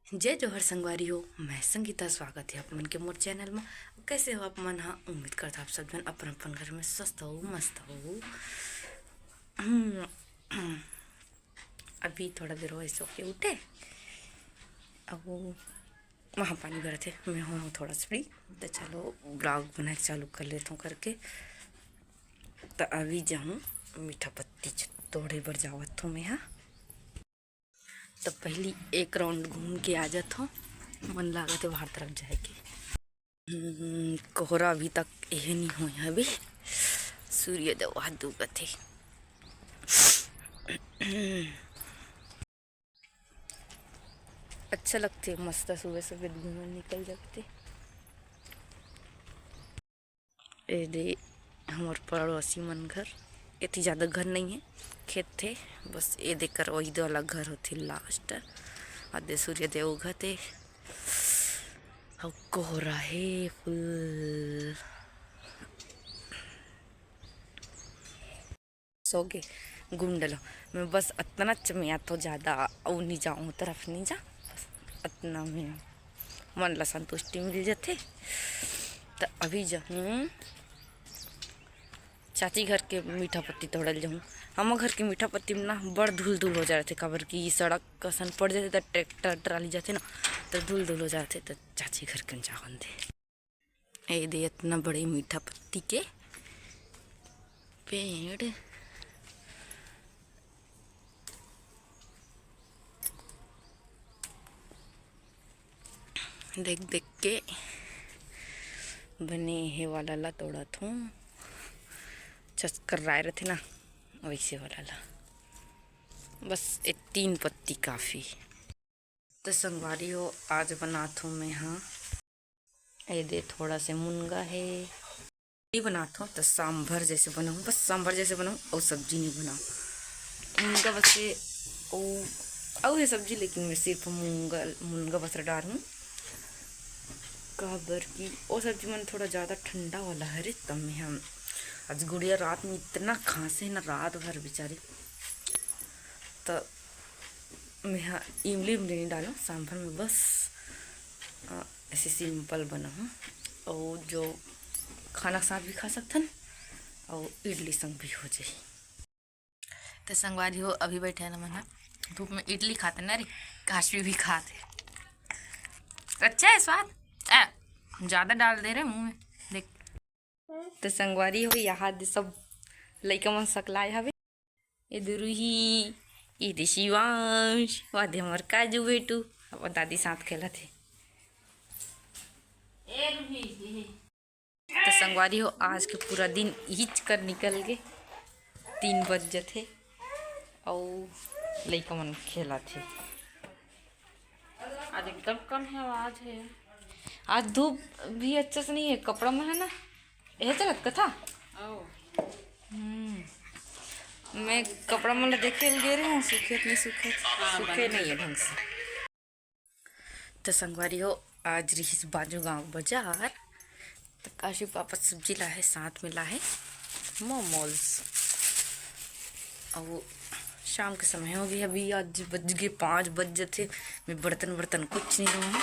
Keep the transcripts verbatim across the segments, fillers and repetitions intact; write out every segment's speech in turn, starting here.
जय जोहार संगवारी हो, मैं संगीता, स्वागत है आप मन के मोर चैनल में। कैसे हो आप मन? हाँ, उम्मीद करता आप सब जन अपन अपन घर में स्वस्थ हो, मस्त हो। हम्म, अभी थोड़ा देर होइस सो के उठे, अब वहाँ पानी भरत हे, मैं हो थोड़ा सा free। तो चलो, vlog बनाए चालू कर लेता हूँ करके। तो अभी जाऊँ मीठा पत्ती च-, तोड़े बर जावत हूँ मैं हा। तो पहली एक round घूम के आ जात हूँ, मन लागत है बाहर तरफ जाए के। हम्म, कोहरा अभी तक एहे नहीं होय हवे, सूर्य देव हाथ दुखत हे। अच्छा लगथे, मस्त सुबह सुबह घूमे निकल जाथे। ए दे हमर पड़ोसी मन घर, एती ज़्यादा घर नहीं है, खेत थे, बस ए दे कर वही दो वाला घर होथे last, आ दे सूर्य देव उगत हे, अउ कोहरा हे full। सो गे गुंडलो मैं बस अतना च में आथो, ज़्यादा अउ नहीं जाऊँ, तरफ नहीं जा, बस अतना में मन ला संतुष्टि मिल जाथे। त अभी जाहूँ चाची घर के मीठा पत्ती तोड़ल जाहूँ। हमर घर के मीठा पत्ती में ना बड़ धूल धूल हो जाथे, काबर कि सड़क कसन पड़ जाथे त ट्रैक्टर ट्राली जाथे ना, त धूल धूल हो जाथे, त चाची घर के जावन दे। ए दे इतना बड़े मीठा पत्ती के पेड़। देख देख के बने हे वाला ला तोड़त हूँ, चस्कर राय रथे ना, वैसे वाला ला। बस ये तीन पत्ती काफ़ी। तो संगवारी हो, आज बनात हूँ मैं हा, ए दे थोड़ा से मुनगा हे, नहीं बनात हूँ तो सांभर जैसे बनाऊँ, बस सांभर जैसे बनाऊँ और सब्जी नहीं बनाऊँ। मुनगा बस ये, ओ, अउ है सब्जी, लेकिन मैं सिर्फ मुनगा, मुनगा बस डाल हूँ, काबर कि ओ सब्जी मन थोड़ा ज़्यादा ठंडा वाला हरे, तब मैं हम आज गुड़िया रात में इतना खांसे ना, रात भर बेचारी, तो मैं हा इमली उमली नहीं डालूँ सांभर में, बस अ, ऐसे simple बनाहूँ, और जो खाना के साथ भी खा सकथन और इडली संग भी हो जाही। तो संगवारी हो, अभी बैठे ना मन हा धूप में इडली खाते ना रे, काशवी भी खाते। अच्छा है स्वाद। ए, ज़्यादा डाल दे रहे मुंह में, देख। तो संगवारी हो, यहाँ दे सब लइका मन सकलाए हवे। ये दे रूही, ये दे शिवांश, वहाँ दे हमर काजू बेटू, अब दादी साथ खेलत हे। तो संगवारी हो, आज के पूरा दिन इच कर निकल गे, तीन बज जथे, अउ लइका मन खेलत हे। आज एकदम कम है आवाज है। आज धूप भी अच्छा से नहीं है, कपड़ा में है ना, यह चलत कथा। हम्म, मैं कपड़ा मन ला देखे ल गे रहे हूँ, सूखे नहीं सूखे, सूखे नहीं है ढंग से। तो संगवारी हो, आज रिहिस बाजू गांव बाजार, तो काशी पापा सब्जी लाहे, साथ में लाहे मोमोज। अब शाम के समय हो गई, अभी आज बज गए पाँच बज जथे। मैं बर्तन बर्तन कुछ नहीं धोऊँ,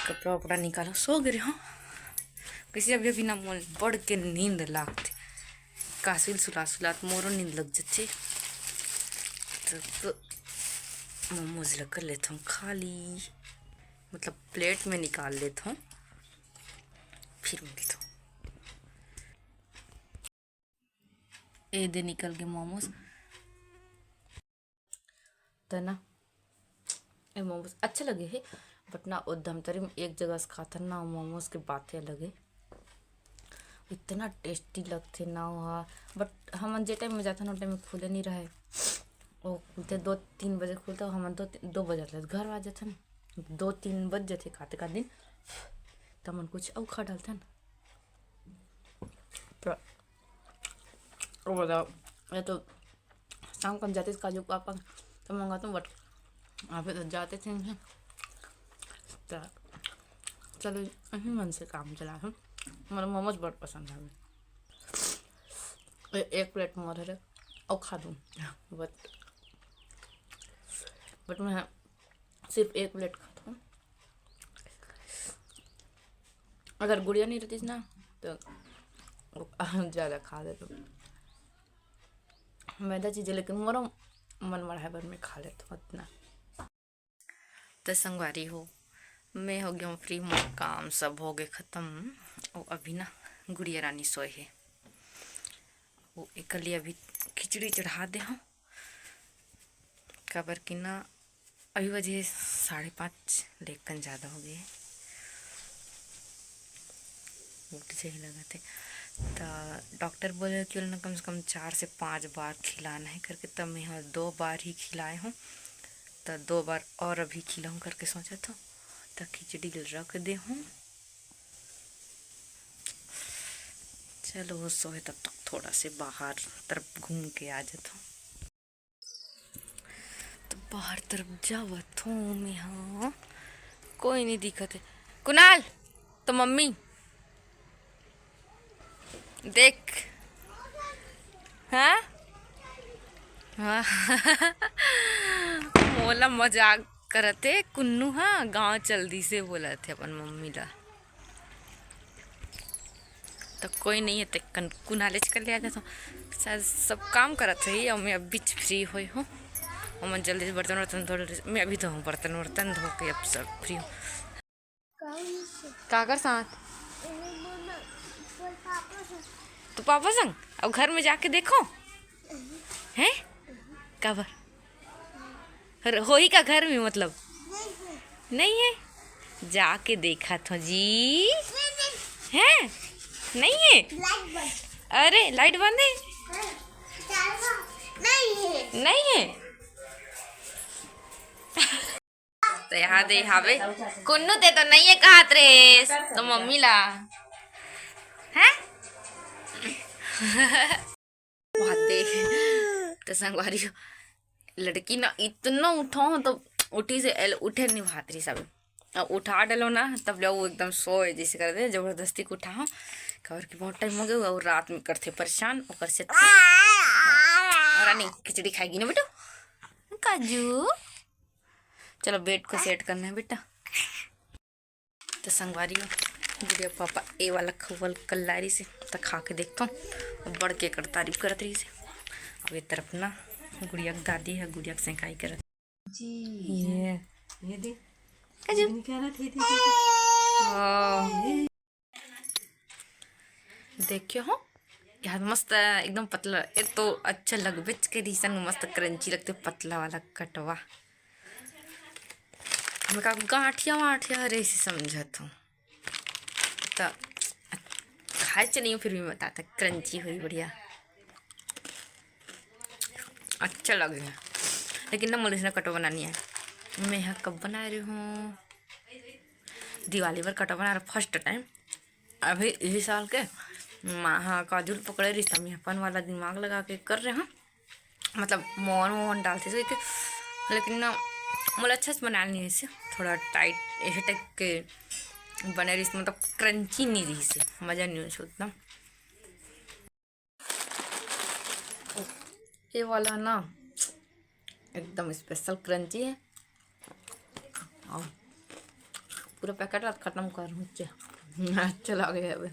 कपड़ा वपड़ा निकालो, सो गे रहे हो। किसी अभी अभी ना मोल बड़ के नींद लागते, कासिल सुला सुलात मोरो नींद लग जथे। तो मोमोज ला कर लेता हूँ खाली, मतलब प्लेट में निकाल लेता हूँ, फिर मिलता हूँ। ए दे निकल के मोमोज। त ना, ए मोमोज अच्छा लगे हे, but ना, ओ धमतरी में एक जगह से खाथन ना, मोमोज के बाते अलग हे। इतना tasty लगथे ना ओहा, but हमन जे time में जाथन, ओ time में खुले नहीं रहे। वो खुलते दो तीन बजे खुलते, हमन दो ती-, दो बजे तक घर आ जाथन। दो तीन बज जाथे खाते का दिन, त हमन कुछ अउ खा डालथन। तो वो बताओ, ये तो शाम को हम जाते थे काजू पापा तो मंगाता हूँ, but अभी तो जाते थे नहीं। तो चलो, यही मन से काम चला हूँ। मतलब मोमोज बहुत पसंद है हमें। ए-, एक प्लेट मोर है और खा दूँ, but, but मैं सिर्फ एक प्लेट खाथों। अगर गुड़िया नहीं रहतीस ना, तो ज्यादा खा लेथों। मैदा चीज, लेकिन मोरो मन बढ़ाए बर मैं खा लेथों अतना। त संगवारी हो, मैं हो गया हूँ फ्री, मोर काम सब हो गए खत्म। वो अभी ना गुड़िया रानी सोए हे, वो एकर लिए अभी खिचड़ी चढ़ा दे हूँ, काबर कि ना अभी बजे साढ़े पाँच, लेकिन ज़्यादा हो गए, उठ जाही लगत हे। त डॉक्टर बोले कि ओला ना कम से कम चार से पाँच बार खिलाना है करके, तब मैं ह दो बार ही खिलाए हूँ। त दो बार और अभी खिलाऊँ करके सोचत हूँ। त खिचड़ी ल रख दे हूँ। चलो, वो सोए तब तक थोड़ा से बाहर तरफ घूम के आ जाता हूँ। तो बाहर तरफ जावत हूँ मैं, हाँ, कोई नहीं दिखत है। कुणाल, तो मम्मी देख, हाँ, हाँ। मोला मजाक करत हे कुन्नू, हाँ, गाँव चल दिस हे बोलत हे अपन मम्मी ला। त कोई नहीं है, ते कन-, कुनालेच कर लिया जाता। शायद सब काम करत होही, और मैं अभी फ्री होई हूँ। ओमन जल्दी से बर्तन वर्तन धो ले, मैं अभी धोऊँ बर्तन वर्तन धो के, अब सब फ्री हूँ। काकर साथ? तो पापा संग। अब घर में जाके देखो, हैं? काबर? र-, होही का घर में, मतलब? नहीं है। जाके देखत हो जी। हैं? नहीं है। अरे, लाइट बंद है। नहीं है। तो यहाँ दे हावे। कुन्नू, ते तो नहीं है कहत रे, तो मम्मी ला। हैं? बात देख। तो संगवारी हो, लड़की ना इतना उठाओ तो उठी से एल-, उठे नहीं भात रही सब। अब उठा डलो ना, तब ले वो एकदम सोए जैसे कर दे, जबरदस्ती को उठाओ। काबर कि बहुत टाइम हो गया, वो रात में करथे परेशान, ओकर से अच्छा। रानी खिचड़ी खाएगी ना बेटा? काजू, चलो बेड को सेट करना है बेटा। तो संगवारी हो, गुड़िया पापा ए वाला खवल कल्लारी से त खा के देखता हूँ। अब बड़ के कर तारीफ करत रही से। अब ये तरफ ना गुड़िया के दादी है, गुड़िया के सेंकाई करत। जी, ये, ये दे। काजू। ये निकाला थे, थे, थे, थे। हाँ। देखियो हो, यार मस्त एकदम पतला, ये तो अच्छा लगबेच के रिसन, मस्त क्रंची लगते, पतला वाला कटवा। मैं का गांठिया वाठिया हरे से समझत हूँ। त खाए चलियो, फिर भी बता तक क्रंची हुई बढ़िया। अच्छा लगे है, लेकिन ना मोला इसने कटो बनानी है। मैं यहाँ कब बना रही हूँ, दिवाली पर कटो बना रहा फर्स्ट टाइम। अभी इही साल के माँ ह काजू ल पकड़े रहिस, त मैं अपन वाला दिमाग लगा के कर रहे हूँ। मतलब मोहन वोहन डालते थे कि, लेकिन ना मोला अच्छा से बनाना नहीं है, थोड़ा टाइट ऐसे टाइप के बने रहिस, मतलब क्रंची नहीं रहिस, मज़ा नहीं आइस उतना। ये वाला ना एकदम स्पेशल क्रंची है। और पूरा पैकेट आज खत्म कर मुझे। अच्छा लगे अबे।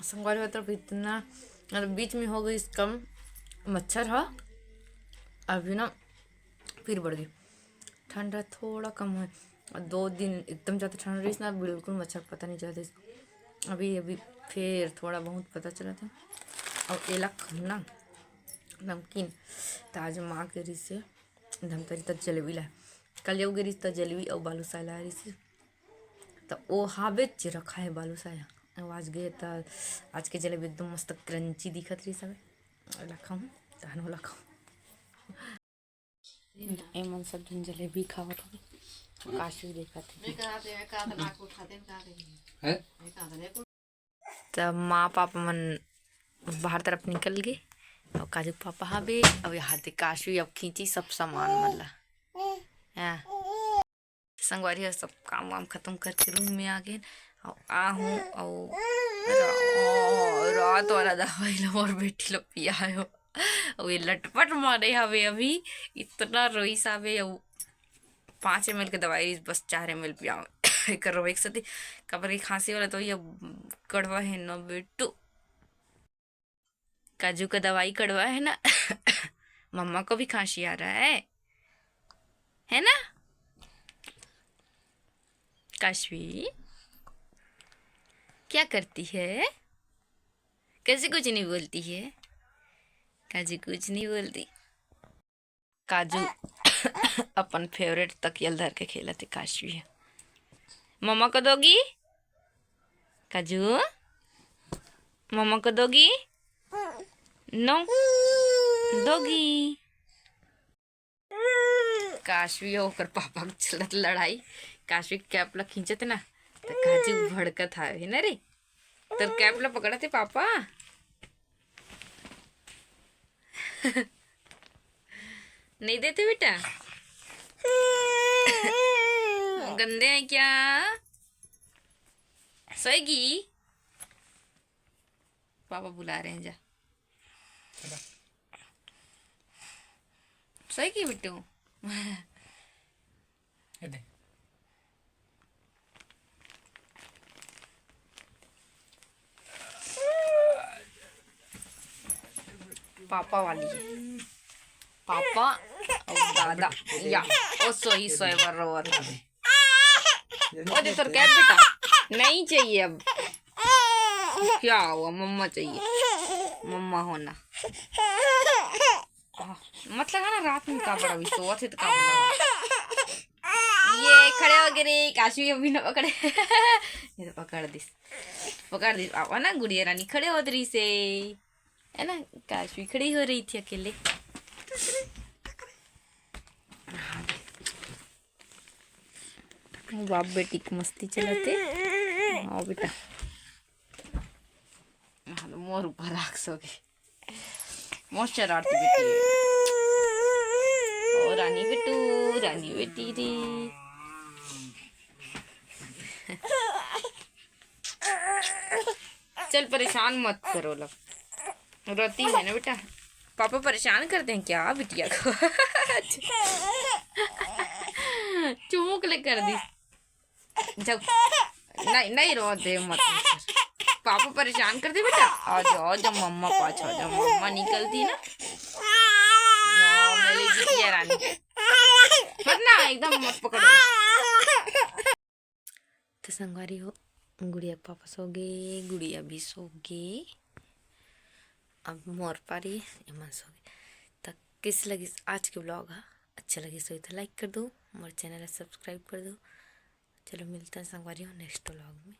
संगवारी हो तरफ इतना, मतलब बीच में हो गई कम मच्छर ह, अभी ना फिर बढ़ गई। ठंडा थोड़ा कम है। दो दिन एकदम ज़्यादा ठंड रहिस ना, बिल्कुल मच्छर पता नहीं चलत। अभी, अभी फिर थोड़ा बहुत पता चलत है। और एला खाना नमकीन, त आज माँ के रहिस हे धमतरी त जलेबी ला। कल एहू गे रहिस त जलेबी अउ बालूशाही ला रहिस हे। त ओ हाबे च रखा है बालूशाही। अउ आज गे त आज के जलेबी एकदम मस्त क्रंची दिखत रहिस हवे। एला खाहूँ, तहन ओला खाहूँ। एमन सब झन जलेबी खावत हवे, काशवी देखत हे। हैं? त माँ पापा मन बाहर तरफ निकल गे, अउ काजू पापा हवे, अउ यहाँ दे काशवी अब खींची सब सामान मन ला। हाँ। संगवारी ह सब काम वाम खत्म करके रूम में आ गे, अउ आहूँ, अउ रा-, रात वाला दवाई ला मोर बेटी ला पियायो। अउ ये लटपट मारे हवे अभी, इतना रोइस हवे। अउ पाँच एम एल के दवाई बस चार एम एल पियावे। एकर रोवे के सेती, काबर के खांसी वाला तो ये कड़वा है ना बेटू। काजू का दवाई कड़वा है ना। मम्मा को भी खांसी आ रहा है, है ना? काशवी क्या करती है? कैसे कुछ नहीं बोलती है? काजू कुछ नहीं बोलती। काजू अपन फेवरेट तकियल धर के खेलत है काशवी है। मम्मा को दोगी? काजू, मम्मा को दोगी? नो दोगी। काशवी अउ ओकर पापा के चलत लड़ाई। काशवी के कैप ला खींचत ना, त काजू भड़कत हावे ना रे। तोर कैप ला पकड़त हे पापा। नहीं देते बेटा। गंदे हैं क्या? सोएगी? पापा बुला रहे हैं, जा। सोएगी बिट्टू? ये दे। पापा वाली है। पापा और दादा। या, ओ सोई सोए बर रोवत हवे। ओ दे तोर कैप बेटा। नहीं चाहिए अब। क्या हुआ, मम्मा चाहिए। मम्मा होना। आह, मत लगा ना, रात में का बड़ा भी सोवत है तो का बड़ा। ये खड़े हो गए रे, काशवी अभी ना पकड़े। ये तो पकड़ दिस, पकड़ दिस। अब ना गुड़िया रानी खड़े होत रहिसे, है ना? काशवी खड़ी हो रही थी अकेले। बाप बेटी के मस्ती चलत हे। आओ बेटा। हाँ, तो मोर ऊपर राख सोगे। मोर शरारती बेटी है। ओ रानी बेटू, रानी बेटी रे। चल, परेशान मत करो ला। रोती है ना बेटा, पापा परेशान करते हैं क्या बिटिया को? चुमुक ले कर दी। जाओ। नहीं, नहीं रो दे मत। पापा परेशान कर दे बेटा। आ जाओ, आ जाओ मम्मा पास आ जाओ, मम्मा निकलती ना। हाँ, मेरी बिटिया रानी। मत ना, एकदम मत पकड़ो। तो संगवारी हो, गुड़िया के पापा सो गे, गुड़िया भी सो गे। अब मोर पारी, एमन सो गे। त कइसे लगिस आज के vlog हा? अच्छा लगिस होही त like कर दो, मोर channel ला subscribe कर दो। चलो मिलथन संगवारी हो next vlog में।